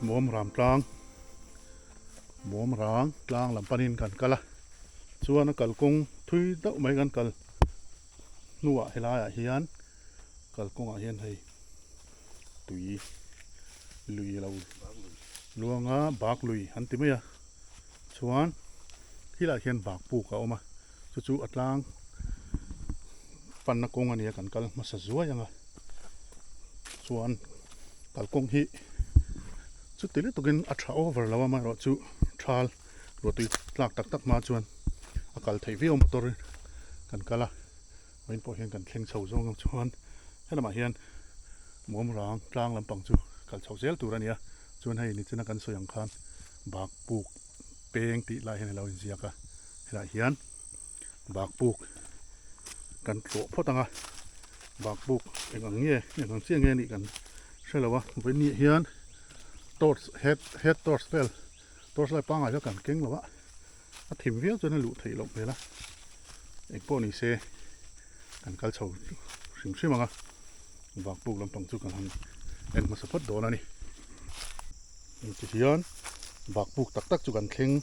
Muamram tlang Muamrang tlang lam panin kan kal a chuan a kalkawng thui deuh mai kan kal hnuah helaiah hian kalkawngah hian hei tui lui lo luang a bak lui an ti mai a chuan khilaiah khian bak puk a awm a chu chu a tlang panna kawng a ni a kan kal hmasa zuai ang a chuan kalkawng hi chuti lutukin a tha over lo a amaherawhchu thal ruahtui tlak tak tak hma chuan a kal theih viau motor in kan kal a vawiin pawh hian kan thleng chho zawng ang chuan helamah hian muamrang tlang lampang chu kal chho zel tur a ni a chuan hei nichina kan sawi ang khan bak puk peng tih lai hian a lo inziak a helaiah hian bak puk kan tlawh phawt ang a bak puk eng ang nge eng ang chiah nge a nih kan hre lo a vawiin ni ah hian torch head head torch vel torch light pangngai kha kan keng lo a a thim viau chuan a luh theih loh hmel a eng pawh ni se kan kal chho hrim hrim ang a vak puk lampang chu kan han en hmasa phawt dawn a ni ti hian vak puk tak tak chu kan thleng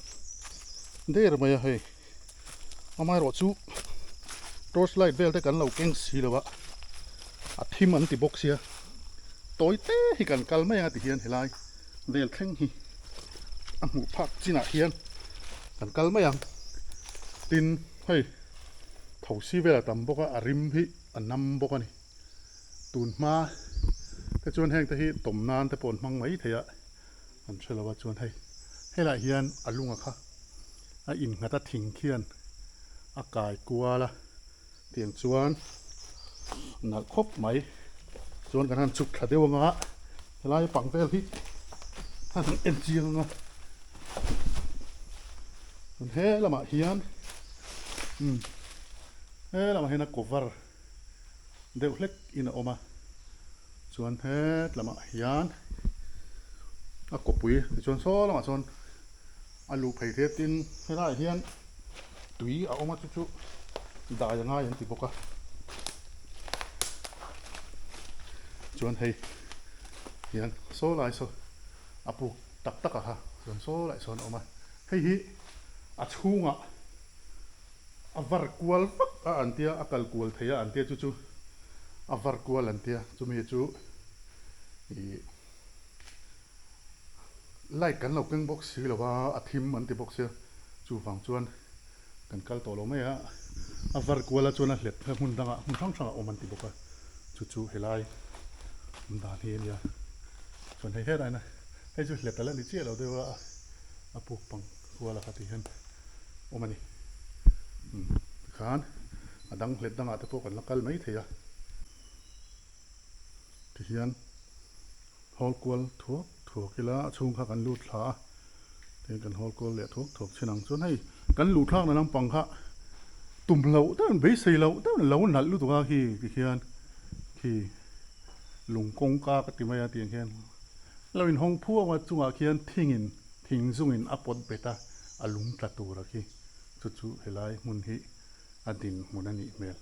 der mai a hei amaherawhchu torch light vel te kan lo keng si lo a a thim an ti bawk sia tawi te hi kan kal mai ang a ti hian helai. Vel thleng hi a hmuh phak chinah hian kan kal mai ang. Tin, hei thosi vel a tam bawk a, a rim hi a nam bawk a ni. Tun hma te chuan heng te hi tawm nan te pawh an hmang mai thei a, an hre lo a chuan hei helaiah hian a lunga kha a innghat a thing khian a kai kual a. Tiang chuan nalh khawp mai chuan kan han chhuk thla deuh anga helai pang vel hi a han en chiang anga chuan he lamah hian umm he lamah hian a cover deuh hlek in a awm a chuan het lamah hian a kawpui tichuan saw lamah chuan a luh phei thei a tin helaiah hian tui a awm a chu chu dai a ngai an ti bawk a chuan hei hian saw lai saw a puk tak tak a kha chuan saw lai sawn a awm a hei hi a chhungah a var kual vak a an tia a kal kual thei a an tia chu chu a var kual an tia chumi chu ih. Light kan lo keng bawk si lo a, a thim an ti bawk sia, chuvang chuan kan kal tawh lo mai a, a var kual a chuan a hlep kha hmun dangah hmun hrang hrangah awm an ti bawk a, chu chu helai awm dan hi a nia, chuan hei helai na hei chu hlep a la ni chiah lo deuh a, a puk pang kual a kha ti hian awm a ni, umm tikhan a dang hlep dangah te pawh kan la kal mai thei a, tihian. Hawl kual thuak thuak ila a chhung kha kan lut thla a, tin kan hawl kual leh thuak thuak chin ang chuan hei kan luh thlakna lampang kha tum loh deuhin beisei loh deuhin lo nalh lutuk a khi ti khian khi lung kawngka ka ti mai a tiang khian lo inhawng phuau a chungah khian thingin thing zungin a pawt bet a a lung tla tur a khi chu chu helai hmun hi a dinhmun a nih hmel.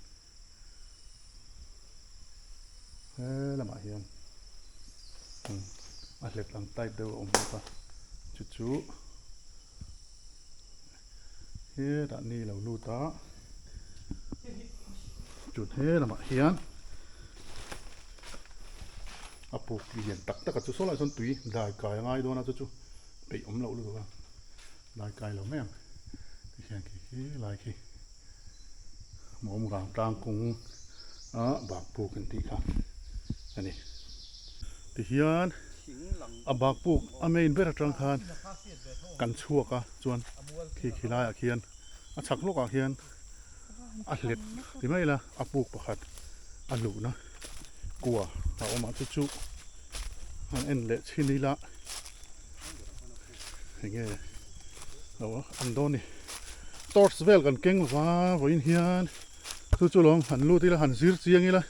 He lamah hian a hlet ang type deuh a awm bawk a chu chu hetah ni lo lut a chun he lamah hian a puk lian tak tak a chu saw lai sawn tui dai kai a ngai dawn a chu chu peih awm loh lutuk a dai kai lo mai ang tikhian khi khi lai khi. Mawmrang tlang kawng a bakpuk an tih kha a ni. Tihian a bakpuk a main ber atang khan kan chhuak a chuan khi khi laiah khian a chhak lawkah khian a hlet ti mai ila a puk pakhat a luhna kua a awm a chu chu han en leh chhin ila enge lo an dawn ni torch vel kan keng lova vawiin hian chu chu lawm han lut ila han zir chiang ila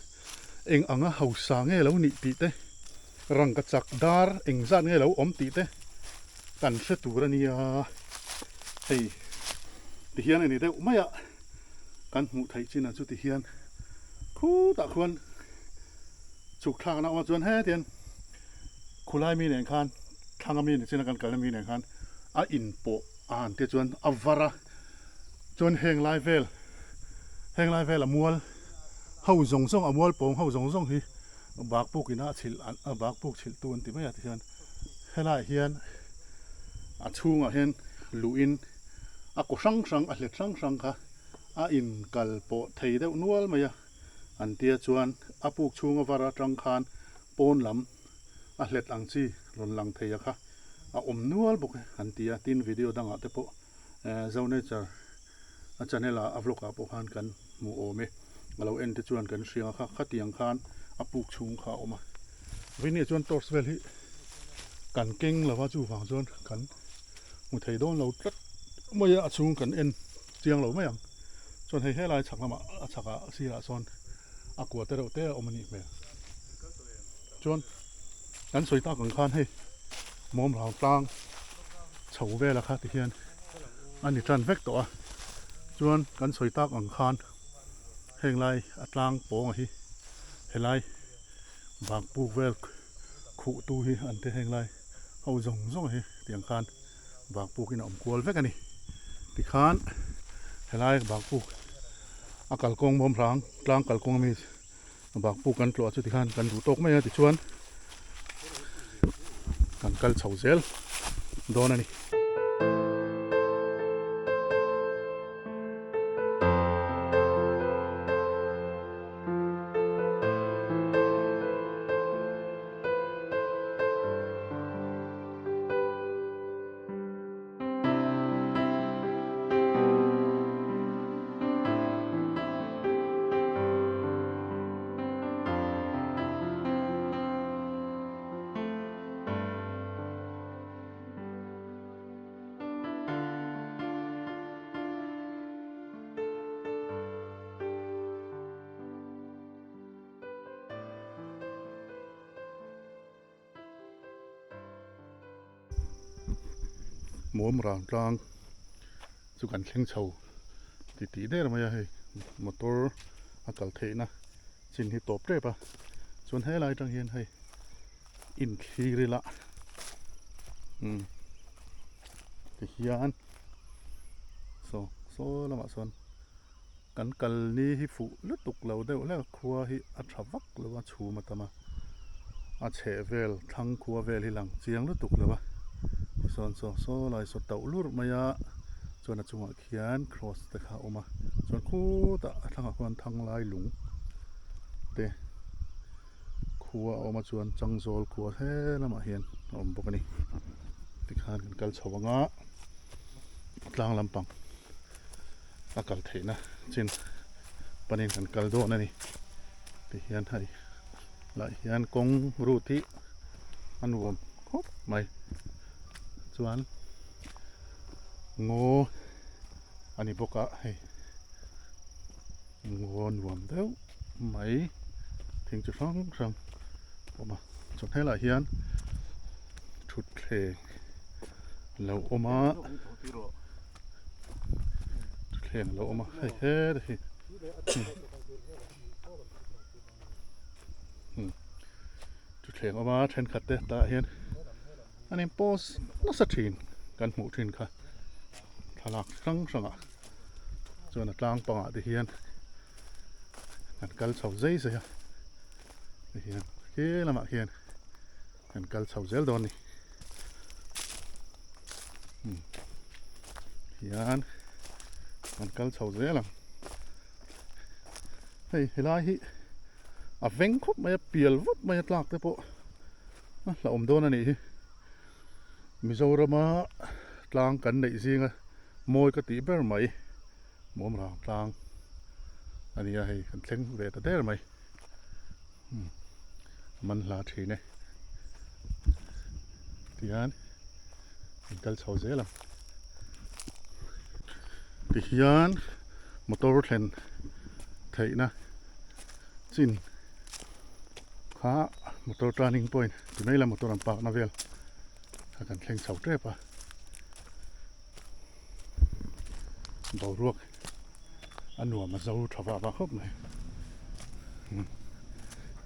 eng anga hausa nge lo nih tih te rangka chak dar eng zat nge lo awm tih te kan hre tur a nia hei ti hian a ni deuh mai a kan hmuh theih chinah chu ti hian khutah khuan chhuk thlakna awm a chuan hetiang khulai mi nen khan. Thlang ami nichin a kan kalna mi nen khan a inpawh a han tia chuan a var a, chuan heng lai vel heng lai vel a mual ho zawng zawng a mual pawng ho zawng zawng hi bak puk ina a chhilh a bak puk chhilh tu an ti mai a tihian helaiah hian a chhungah hian luhin a kaw hrang hrang a hlet hrang hrang kha a inkal pawh thei deuh nual mai a an tia chuan a puk chhunga var atang khan pawn lam a hlet ang chi rawn lang thei a kha a awm nual bawk e an ti a, tin video dangah te pawh Zo Nature a channel ah a vlog ah pawh khan kan hmu awm e, a lo en te chuan kan hria kha khatiang khan a puk chhung kha a awm a, vawini ah chuan torch vel hi kan keng lova chuvang chuan kan hmu thei dawn lo tlat mai a, a chhung kan en chiang lo mai ang, chuan hei helai chhak lamah a chhakah sirah sawn a kua te reuh te a awm a nih hmel. Chuan kan sawi tak ang khan hei mawm rau tlang chho vela kha ti hian a ni tan vek tawh a, chuan kan sawi tak ang khan heng lai a tlang pawnga hi helai bakpuk vel khuh tu hi an te heng lai ho zawng zawng hi tiang khan bakpuk in a awm kual vek a ni. Tikhan helai bakpuk a kalkawng mawm rang tlang kalkawng ami Bakpuk kan tlawh chu tikhan kan duh tawk mai a tichuan kan kal chho zel dawn a ni. Muam rang tlang chu kan thleng chho ti tih der mai a hei motor a kal theihna chin hi tawp tep a chuan helai atang hian hei inthlir ila umm tihian saw saw lamah sawn kan kal ni hi fuh lutuk lo deuh hlek a khua hi a tha vak lo a chhum a tam a a chheh vel thlang khua vel hi lang chiang lutuk lo a tichuan saw saw lai saw tauh lurh mai a chuan a chungah khian cross te kha a awm a chuan khutah a thlangah khuan thang lai lung te khua a awm a chuan changzawl khua he lamah hian a awm bawk a ni tikhan kan kal chho ang a tlang lampang. a kal theihna chin panin kan kal dawn a ni tihian hei lah hian kawng route hi a nuam khawp mai chuan ngaw a ni bawk a hei ngaw nuam deuh mai thing chi hrang hrang a awm a chuan helaiah hian thutthleng a lo awm a. Thutthleng a lo awm a hei he te hi thutthleng a awm a thenkhat te tah hian an in post nasa thin kan hmuh thin kha thlalak hrang hrang ah chuan a tlang pangah te hian kan kal chho zai zai a tihian khi lamah khian kan kal chho zel dawn a ni. Hian kan kal chho zel ang hei helai hi a veng khawp mai a pial vut mai a tlak te pawh a hlauhawm dawn a nih hi Mizorama tlang kan neih zinga mawi ka tih ber mai Muamrang tlang a ni a hei kan thleng ve ta der mai. Man hla thin e tihian an kal chho zel ang tihian motor thlen theihna chin kha motor turning point ti mai la motor an park na vel kha kan thleng chho tep a boruak a nuam a zo tha vah vah khawp mai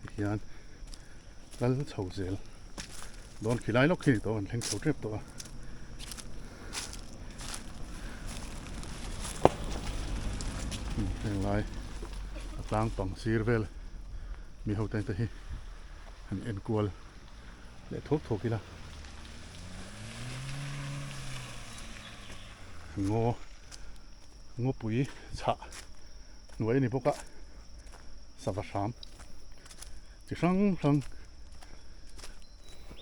tihian kal chho zel. Dawn khi lai lawk khi ni tawh kan thleng chho tep tawh a. Heng lai a tlang pang sir vel mi ho te hi han en kual leh thuak thuak ila. Ngaw ngawpui chhah hnuai a ni bawk a sava hram. Chi hrang hrang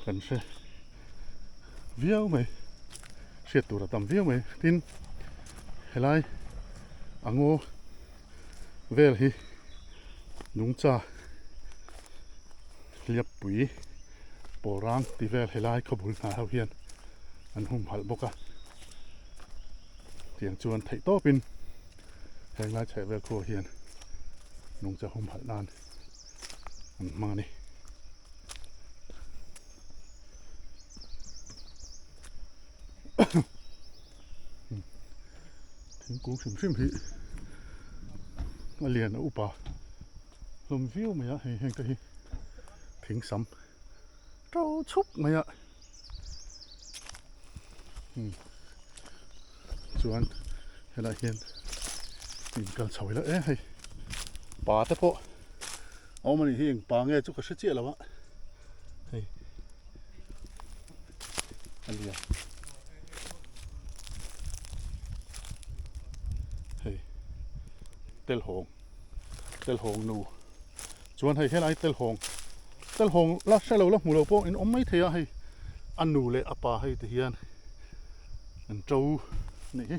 kan hre viau mai hriat tur a tam viau mai tin helai a ngaw vel hi nungcha hliappui pawl rang ti vel helai khawbul hna ho hian an humhalh bawk a tiang chuan theih tawpin heng lai chhehvel khuah hian nungcha humhalh nan. an hmang a ni. Thingkung hrim hrim hi a lian a upa hlawm viau mai a hei heng te hi thing sam to chhup mai a chuan helaiah hian in kal chho ila e hei pa te pawh a awm a nih hi eng pa nge chu ka hre chiah lo a hei a lian hei telhawng telhawng nu chuan hei helai telhawng telhawng la hre lo la hmu lo pawh in awm mai thei a hei a nu leh a pa hei ti hian an to nih hi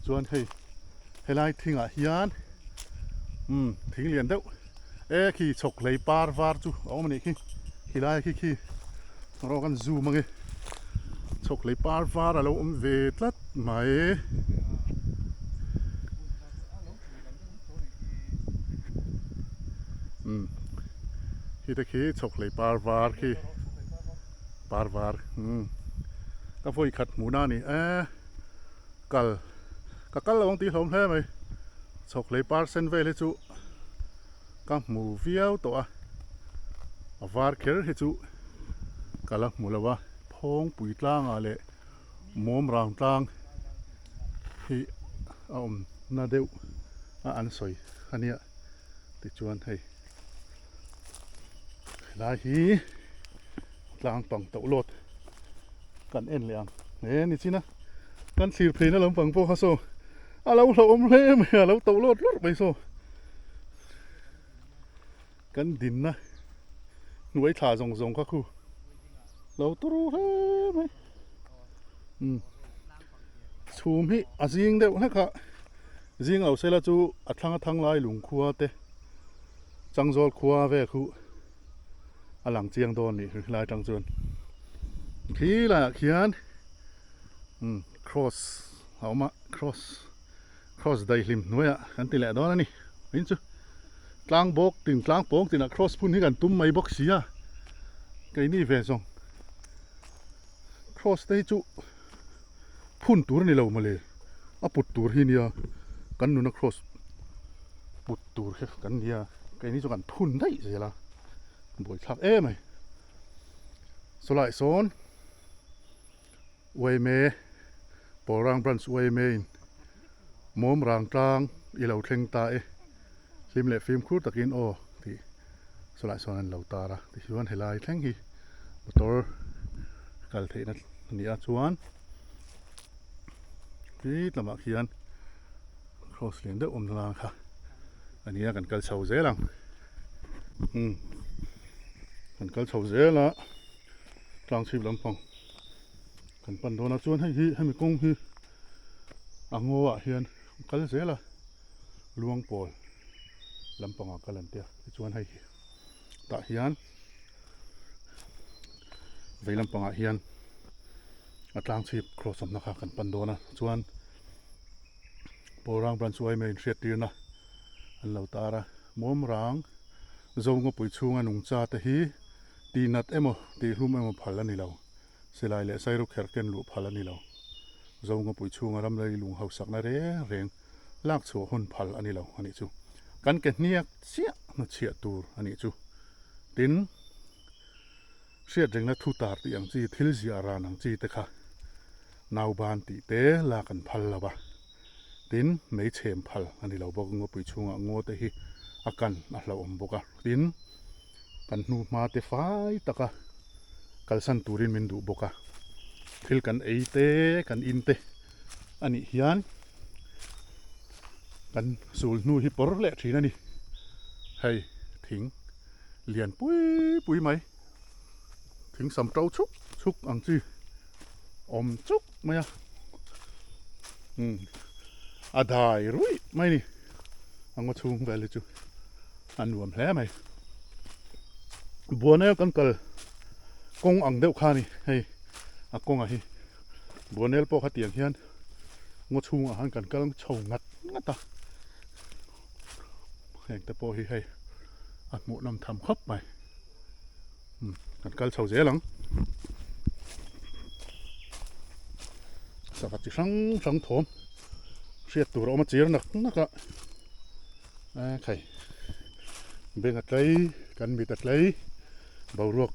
chuan hei helai thingah hian umm thing lian deuh e khi chhawk hlei par var chu a awm a nih khi khilai khi khi rawk an zoom ange chhawk hlei par var a lo awm ve tlat mai. Umm khi te khi chhawk hlei par var khi par var umm ka vawi khat hmuh na a ni e kal ka kal lo ang tih hlawm hle mai chhawk hlei par sen vel hi chu ka hmu viau tawh a a var kher hi chu ka la hmu lo a phawngpui tlangah leh mawm rang tlang hi a awm na deuh a an sawi a nia tichuan hei helai hi tlang pang tauh lawt kan en leh ang he ni chin a kan thlir phei na lampang pawh kha saw a lo hlauhawm hle mai a lo tauh lawt lawrh mai saw kan dinna hnuai thla zawng zawng kha khu lo turu hle mai umm chhum hi a zing deuh hlek a zing lo sela chu a thlang a thang lai lungkhua te changzawl khua vel khu a lang chiang dawn nih helai atang chuan khi laiah khian umm cross a awm a cross cross daihlim hnuaiah kan ti leh dawn a ni in chu tlang bawk tin tlang pawng tinah cross phun hi kan tum mai bawk si a keini ve zawng cross te hi chu phun tur a ni lo mawle a put tur hi nia kan nuna cross put tur hi kan nia keini chu kan phun daih zel a buaithlak em mai sawlai sawn. Uaime, Pawlrang Branch Uaime in Mawm Rang Tlang i lo thleng ta e, hlim leh fimkhur takin aw tih sawlai sawn an lo tar a, tichuan helai thleng hi motor kal theihna a ni a chuan tlit lamah khian cross lian deuh awmna lang kha a ni a kan kal chho zel ang umm kan kal chho zel a. Tlang chhip lampang kan pan dawn a chuan hei hi hemi kawng hi a ngaw ah hian a kal zel a luang pawl lampang ah kal an tia tichuan hei hi tah hian vei lampang ah hian a tlang chhip cross awmna kha kan pan dawn a chuan Pawlrang branch yma inhriattirna an lo tar a Mawmrang Zongawpui chhunga nungcha te hi Tih nat emaw, tih hlum emaw phal a ni lo. Silai leh sairu kherh ken luh phal a ni lo. Zongawpui chhunga ram lei lung hausakna reng reng lak chhuah hun phal a ni lo a nih chu. Kan ke hniak chiah hnuchhiah tur a nih chu. Tin. Hriat rengna thu tar tih ang chi, thil ziah ran ang chi te kha nauban tih te lak an phal lo va. Tin, mei chhem phal a ni lo bawk. Ngawpui chhungah ngaw te hi a kan a hlauhawm bawk a. Tin, kan hnu hma te fai taka kalsan turin min duh bawk a. Thil kan ei te, kan in te a nih hian kan sul hnu hi pawr leh thin a ni. Hei thing lian pui pui mai thing sam to chuk chuk ang chi awm chuk mai a umm a dai ruih mai a ni a ngaw chhung vel hi chu a nuam hle mai buanel kan kal kawng ang deuh kha a ni hei a kawngah hi buanel pawh kha tiang hian ngaw chhungah khan kan kal chho ngat ngat a. Heng te pawh hi hei a hmuh nawm tham khawp mai umm kan kal chho zel ang sangha chi hrang hrang thawm hriat tur a awm a chir nak nak a ekhai beng a tlei kan mit a tlei boruak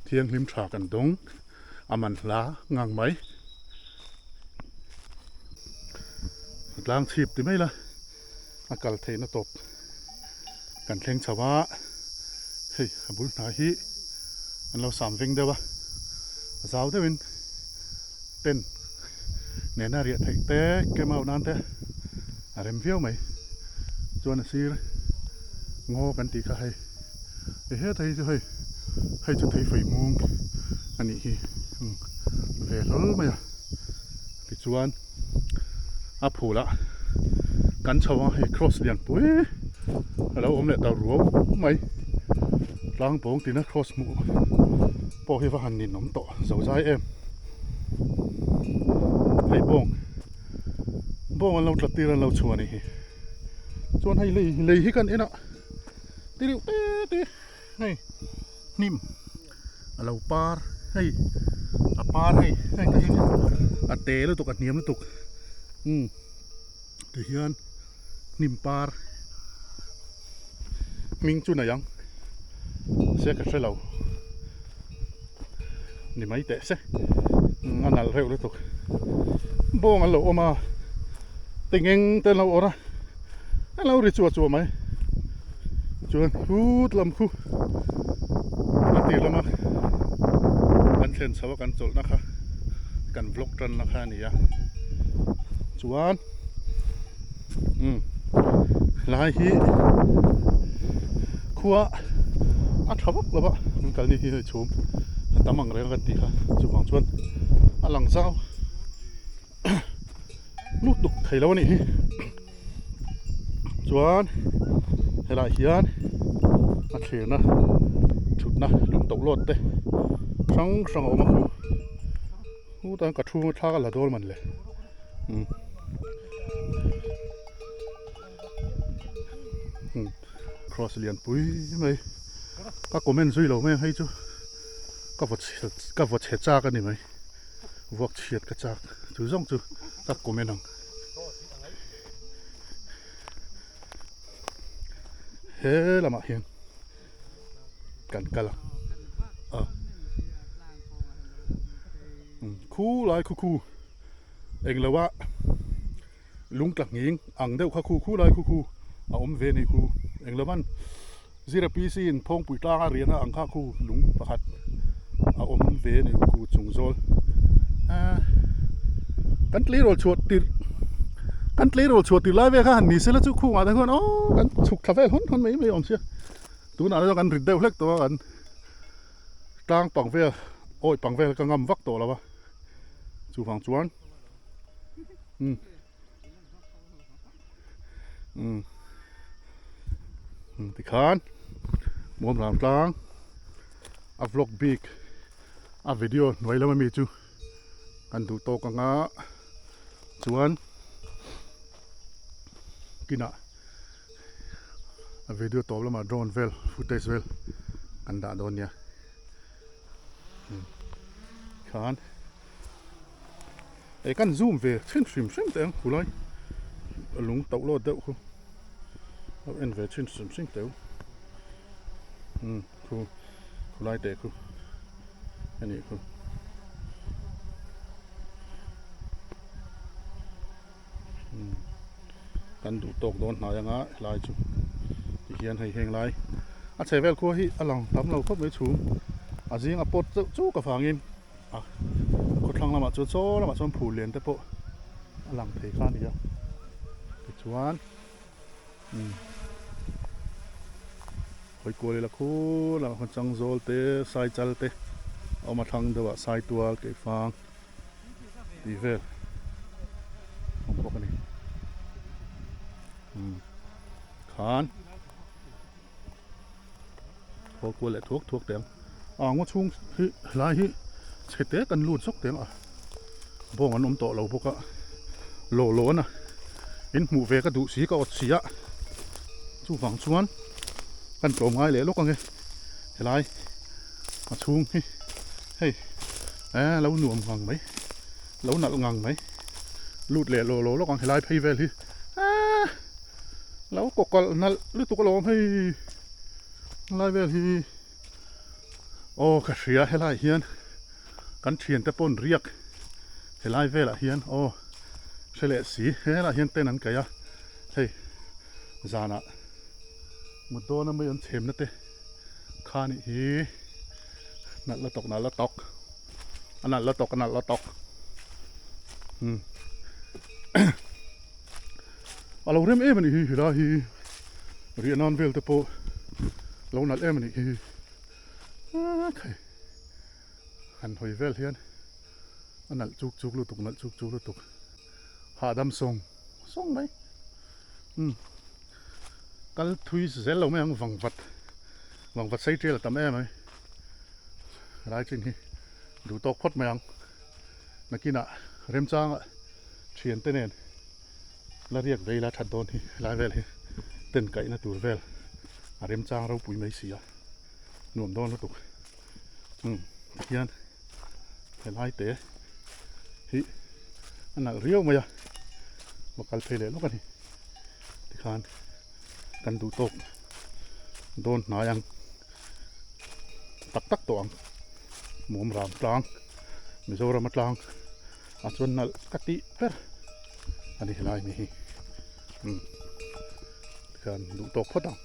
thianghlim tha kan dawng a man hla ngang mai. Tlang chhip ti mai la a kal theihna tawp kan thleng chho a hei a bul hnai hi an lo sam veng deuh a a zau deuhin tent nena riah theih te camp out nan te a rem viau mai chuan a sir ngaw kan tih kha hei e heta hi chu hei hei chu thei fei mung a nih hi ve hlawl mai a tichuan a phul ah kan chho a hei cross lian pui a lo awm leh ta ruau mai tlang pawng tina cross hmuh pawh hi va han ninawm tawh zo zai em hei bawng bawng an lo tla tir an lo chhuah a nih hi chuan hei lei lei hi kan en a ti reuh te te hei hnim a lo par hei a par hei hei te hi a te lutuk a hniam lutuk umm ti hian hnim par hming chu nei ang se ka hre lo ni mai teh se a nalh reuh lutuk bawng an lo awm a tengeng te an lo awrh a an lo ri chuah chuah mai chuan khut lam khu a tir lama kan thlen chho a kan chawlhna kha kan vlog tanna kha a ni a chuan umm helai hi khua a tha vak lo a an kalni hi hei chhum a tam ang reng a kan tih kha chuvang chuan a lang zau lutuk thei lo a nih hi chuan helaiah hian a thlirna thutna lung to lawt te hrang hrang a awm a khu Hutah ka thu thlak a la dawl man le umm umm cross lian pui mai ka comment zui lo mai ang hei chu ka vaw chhe ka vaw chhe chak a ni mai vuak chhiat ka chak chu zawng chu ka comment ang he lamah hian. kan kal a a khu lai khu khu englo a lung tla nghing ang deuh kha khu khu lai khu khu a awm ve a ni khu englo man zira PC in phawngpui tlang a rian a ang kha khu lung pakhat a awm ve a ni khu chung zawl ah kan tleirawl chhuah tirh kan tleirawl chhuah tirh lai vel kha han ni sela chu khungah te khuan aww kan chhuk thla vel hawn hawn mai mai awm sia. Tunah chuan kan rit deuh hlek tawh a kan tlang pang vel awih pang vel ka ngam vak tawh lo a chuvang chuan umm umm tikhan Muamram tlang a vlog bik a video hnuai lama mi chu kan duh tawk anga chuan kinah. A video tawp lamah drone vel footage vel an dah dawn nia khan eh kan zoom ve thin hrim hrim teh ang khulai lung tauh lawt deuh khu lo en ve thin hrim hrim teh u umm khu khulai teh khu. A nih khu. Kan duh tawk dawn hnai anga helai chu tihian hei heng lai a chhe vel khua hi a lang tam lo khawp mai chhung a zing a pawt deuh chuk avangin a khawthlang lamah chuan saw lamah chuan phul lian te pawh a lang thei kha a ni a tichuan umm hawi kual ila khur lamah khuan changzawl te saichal te a awm a thlang deuh ah saitual keifang. Tih vel awm bawk a ni umm khan khawl kual leh thuak thuak teh ang a ngaw chhung hi helai hi chhe te kan lut zawk teh ang a bawng an awm tawh lo bawk a lawh lawh a in hmuh ve ka duh si ka awt si a chuvang chuan kan tlawm ngai leh lawk ang e helai a chhung hi hei eh lo nuam ngang mai lo nalh ngang mai lut leh lawh lawh lawk ang helai phei vel hi eh lo kawkalh nalh lutuk alawm hei helai vel hi aw ka hria helai hian kan thiante pawn riak helai velah hian aw hre leh si helaiah hian tent an kaih a hei zanah mut dawna mai an chhemna te. Kha nih hi nalh la tawk nalh la tawk a nalh la tawk a nalh la tawk umm a lo rem em a nih hi helai hi riah nan vel te pawh lo nalh em a nih hi akhai han hawi vel hian a nalh chuk chuk lutuk nalh chuk chuk lutuk hahdam sawng sawng mai umm. Kal thui zel lo mai ang vangvat vangvat sei tial a tam em mai helai chin hi duh tawk phawt mai ang nakinah remchanga thian te nen la riak vei la that dawn hi helai vel hi tent kaihna tur vel a remchang ropui mai si a nuam dawn lutuk umm tihian helai te hi a nalh riau mai a va kal phei leh lawk a ni. Tikhan kan duh tawk dawn hnai ang tak tak tawh ang Mawmram tlang Mizoram a tlang ah chuan nalh ka tih ber a ni helai mi hi umm tikhan duh tawk phawt ang.